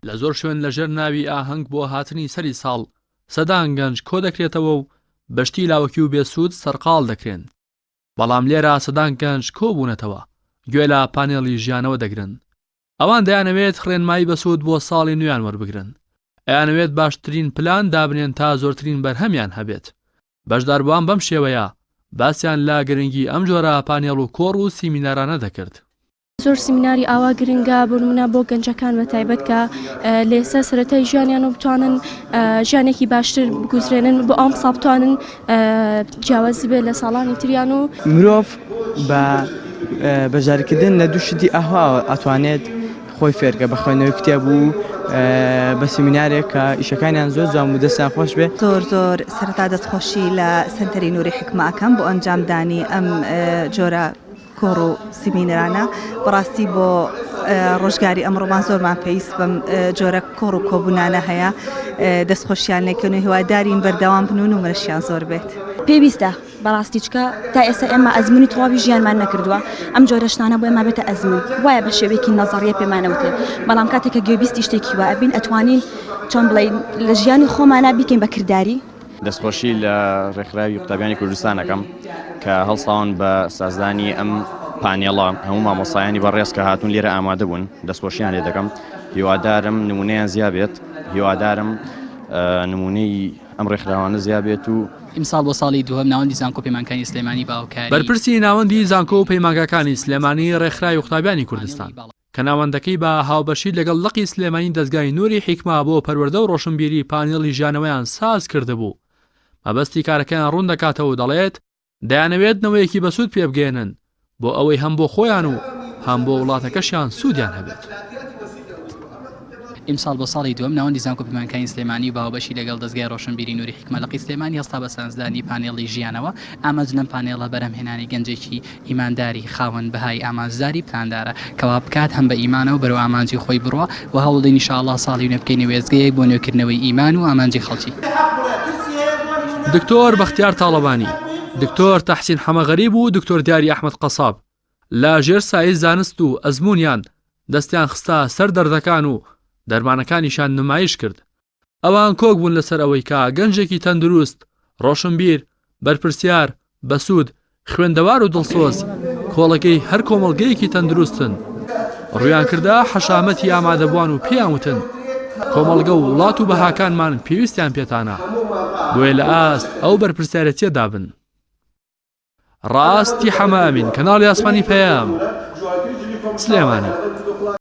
لە زۆر شوێن لە ژێر ناوی ئاهەنگ بۆ هاتنی سەری ساڵ، سەدان گەنج کۆدەکرێتەوە و بە شتی لاوەکی و بێسوود سەرقاڵ دەکرێن. بەڵام لێرە سەدان گەنج کۆبوونەتەوە، گوێ لە پانێڵی ژیانەوە دەگرن. ئەوان دەیانەوێت ڕێنمایی بەسوود بۆ ساڵی نوێیان وەربگرن. ئەیانەوێت باشترین پلان دابنێن تا زۆرترین بەرهەمیان هەبێت. بەشداربووان بەم شێوەیە باسیان لە گرنگی ئەم جۆرە پانێڵ و کۆڕ و سیمینارانە دەکرد. زۆر سیمیناری ئاوا گرنگە بۆ نمونە بۆ گەنجەکان بە تایبەت کە لێسە سەرەتای ژیانیان و بتوانن ژیانێکی باشتر بگوزرێنن بۆ ئەم ساڵ بتوانن جیاوازی بێت لە ساڵانی تریان و مرۆڤ بە بەشداریکردن لە دوو شتی ئەوها ئەتوانێت خۆی فێرکە بە خوێندنەوەی کتێب و بە سیمینارێک کە ئیشەکانیان زۆر جوان بوو دەستیان خۆش بێ. زۆر زۆر سەرەتا دەستخۆشی لە سەنتەری نوری حیکمە ئەکەم بۆ ئەنجامدانی ئەم جۆرە کۆڕ و سیمینەرانە بەڕاستی بۆ ڕۆژگاری ئەمڕۆمان زۆرمان پێویست بەم جۆرە کۆڕ و کۆبوونانە هەیە دەستخۆشیان لێکەن و هیوادارین بەردەوام بن و نمرەشیان زۆر بێت. پێویستە بەڕاستی چکە تا ئێستا ئێمە ئەزمموی تەواوی ژیانمان نەکردووە ئەم جۆرە شتانە بۆ ئێمە بێتە ئەزمون وایە بە شێوەیەکی نەزەڕیە پێمانەوتێ بەڵام کاتێک کە گوێبیستی شتێکی وا ئەبین ئەتوانین چۆن بڵێین لە ژیانی خۆمانا بیکەین بە کرداری. دەستخۆشی لە ڕێکخراوی قوتابیانی کوردستان ئەکەم کە هەڵساون بە سازدانی ئەم پانێڵە، هەموو مامۆستایانی بەڕێز کە هاتوون لێرە ئامادە بوون دەستخۆشیان لێ دەکەم، هیوادارم نمونەیان زیا بێت، هیوادارم نمونەی ئەم ڕێکخراوانە زیا بێت و. ئیمساڵ بۆ ساڵی دووهەم ناوەندی زانکۆ پەیمانگاکانی سلێمانی بە هاوکاری. بەرپرسی ناوەندی زانکۆ و پەیمانگاکانی سلێمانی ڕێکخراوی قوتابیانی کوردستان، کە ناوەندەکەی بە هاوبەشی لەگەڵ لقی سلێمانی دەزگای نوری حیکمە بۆ پەروەردە و ڕۆشنبیری پانێڵی ژیانەوەیان ساز کردبوو مەبەستی کارەکەیان ڕوون دەکاتەوە و دەڵێت دەیانەوێت نەوەیەکی بەسوود پێبگەیەنن بۆ ئەوەی هەم بۆ خۆیان و هەم بۆ وڵاتەکەشیان سوودیان هەبێت. ئیمساڵ بۆ ساڵی دووەم ناوەندی زانکۆ پەیمانگاکانی سلێمانی و بە هاوبەشی لەگەڵ دەزگای ڕۆشنبیری نوری حیکمە لقی سلێمانی هەستا بە سازدانی پانێڵی ژیانەوە، ئامانج لەم پانێڵە بەرهەمهێنانی گەنجێکی ئیمانداری خاوەن بەهای ئامانجداری پلاندارە کەوا بکات هەم بە ئیمانەوە بەرەو ئامانجی خۆی بڕوا و هەوڵدەین ان شاء اللە ساڵی نوێ بکەینە وێستگەیەک بۆ نوێکردنەوەی ئیمان و ئامانجی خەڵکی. دکتۆر بەختیار تاڵەبانی، دکتۆر تەحسین حەمەغەریب و دکتۆر دیاری ئەحمەد قەساب لە ژێر سایەی زانست و ئەزموونیان دەستیان خستە سەر دەردەکان و دەرمانەکانیشیان نمایش کرد. ئەوان کۆک بوون لەسەر ئەوەی کە گەنجێکی تەندروست، ڕۆشنبیر، بەرپرسیار، بەسوود، خوێندەوار و دڵسۆز کۆڵەکەی هەر کۆمەڵگەیەکی تەندروستن. ڕوویان کردە حەشامەتی ئامادەبووان و پێیان وتن، کۆمەڵگە و وڵات و بەهاکانمان پێویستیان پێتانە، بۆیە لە ئاست ئەو بەرپرسیارێتییەدا بن. ڕاستی حەمە ئەمین کەناڵی ئاسمانی پەیام سلێمانی.